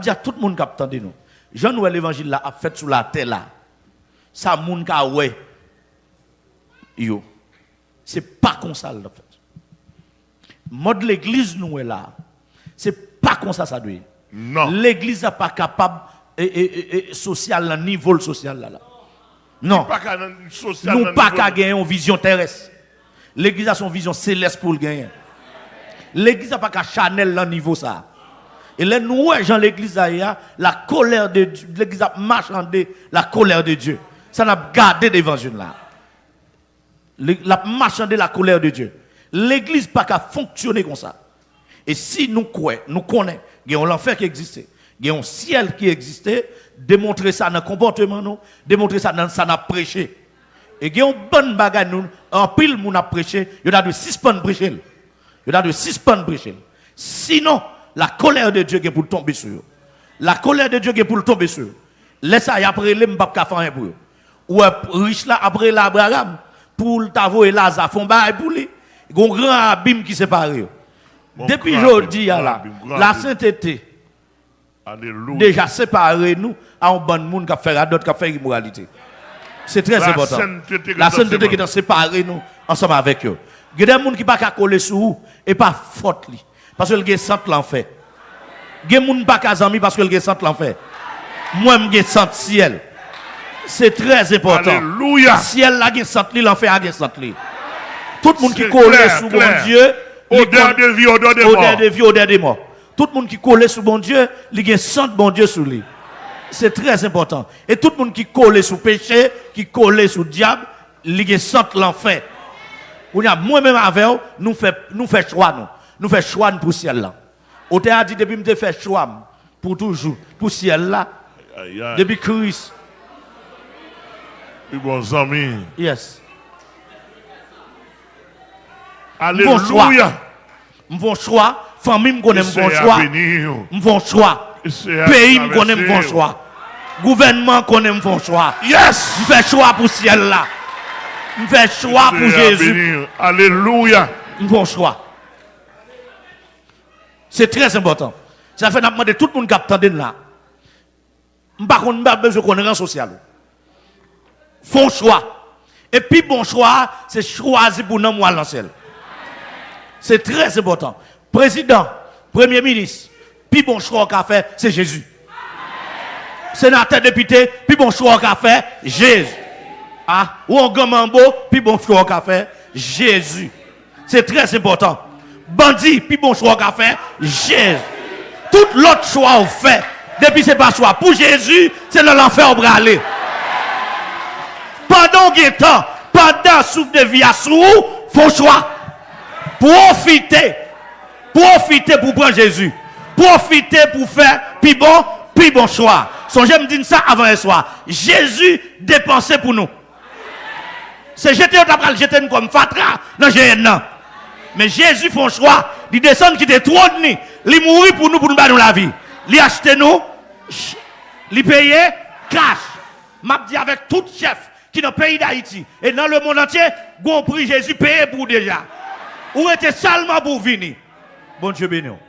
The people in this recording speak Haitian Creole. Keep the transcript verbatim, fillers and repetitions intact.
di a tout moun k ap tande nou, jan nou wè levanjil la ap fèt sou latè la, sa moun ka wè yo, se pa konsa l ap fèt. Mòd legliz nou wè la, se pa konsa sa dwe ye. Non. Legliz la pa kapab e, e, e, e, sosyal nan nivo l sosyal la, la. Non. Li pa ka nan sosyal. Nou nan pa nivo ka l. Genyen yon vizyon terès. Legliz la se yon vizyon selès pou l genyen. Legliz la pa ka chanèl nan nivo sa. E lè nou wè jan legliz la ye a, la colère de Dieu, legliz ap machande la colère de Dieu. Sa n ap gade devan je n la. L ap machande la colère de Dieu. Legliz pa ka fonksyone konsa. E si nou kwè, nou konnen, gen yon lanfè ki egziste, gen yon syèl ki egziste, demontre sa nan konpòteman nou, demontre sa nan sa n ap preche. E gen yon bann bagay nou, anpil moun ap preche, yo ta dwe sispann preche l. Yo ta dwe sispann preche l. Sinon, la colère de Dieu gen pou l tonbe sou yo. La colère de Dieu gen pou l tonbe sou yo. Lè sa y ap rele m, m p ap ka fè anyen pou yo. Ou wè rich la ap rele Abraram pou l ta voye Laza fè yon bagay pou li. Gon gran abim ki separe yo. Depi jodi a la, lasentete deja separe nou a yon bann moun k ap fè radòt, k ap fè imoralite. Se trè enpòtan. Lasentete gentan separe nou ansanm avèk yo. Gen de moun ki pa ka kole sou ou, e pa fòt li. Paske l gen sant lanfè. Gen moun pa ka zanmi paske l gen sant lanfè. Mwen, m gen sant syèl. Se trè enpòtan. Alelouya. Syèl la gen sant li, lanfè a gen sant li. Tout moun ki kole sou Bondye, li odè de vi, odè de mò. Odè de vi, odè de mò. Tout moun ki kole sou Bondye, li gen sant Bondye sou li. Se trè enpòtan. E tout moun ki kole sou peche, ki kole sou dyab, li gen sant lanfè. Kounye a, mwen menm avè w, nou fè, nou fè chwa nou. Nou fè chwa n pou syèl la. Otè a di, depi m te fè chwa m pou toujou, pou syèl la, depi Kris. Pi bon zanmi. Yes. M fè yon chwa. Alelouya. M fè yon chwa. Fanmi m konnen m fè yon chwa. M fè yon chwa. Peyi m konnen m fè yon chwa. Gouvènman konnen m fè yon chwa. Yes. M fè chwa pou syèl la. M fè chwa pou Jezi. Alelouya. M fè yon chwa. Se trè enpòtan. Sa fè n ap mande tout moun k ap tande n la. M pa konn, m pa bezwen konn ran sosyal ou. Fè yon chwa. E pi bon chwa a, se chwazi pou nanm ou al nan syèl. Se trè enpòtan. Prezidan, premye minis, pi bon chwa w ka fè, se Jezi. Senatè, depite, pi bon chwa w ka fè, Jezi. A, ou yon granmanbo, pi bon chwa w ka fè, Jezi. Se trè enpòtan. Bandi, pi bon chwa w ka fè, Jezi. Tout lòt chwa w fè, depi se pa chwa pou Jezi, se nan lanfè w prale. Pandan w gen tan, pandan souf de vi a sou ou, fè yon chwa. Pwofite. Pwofite pou w pran Jezi. Pwofite pou w fè pi bon, pi bon chwa. Sonje m di n sa avan yè swa. Jezi depanse pou nou. Se jete yo ta pral jete n kòm fatra nan jeyèn nan. Men Jezi fè yon chwa, li desann kite twòn li, li mouri pou nou, pou nou ba nou lavi. Li achte nou, li peye kach. M ap di avèk tout chèf ki nan peyi Dayiti e nan lemonn antye, gon pri Jezi peye pou ou deja. Ou rete sèlman pou w vini. Bondye beni w.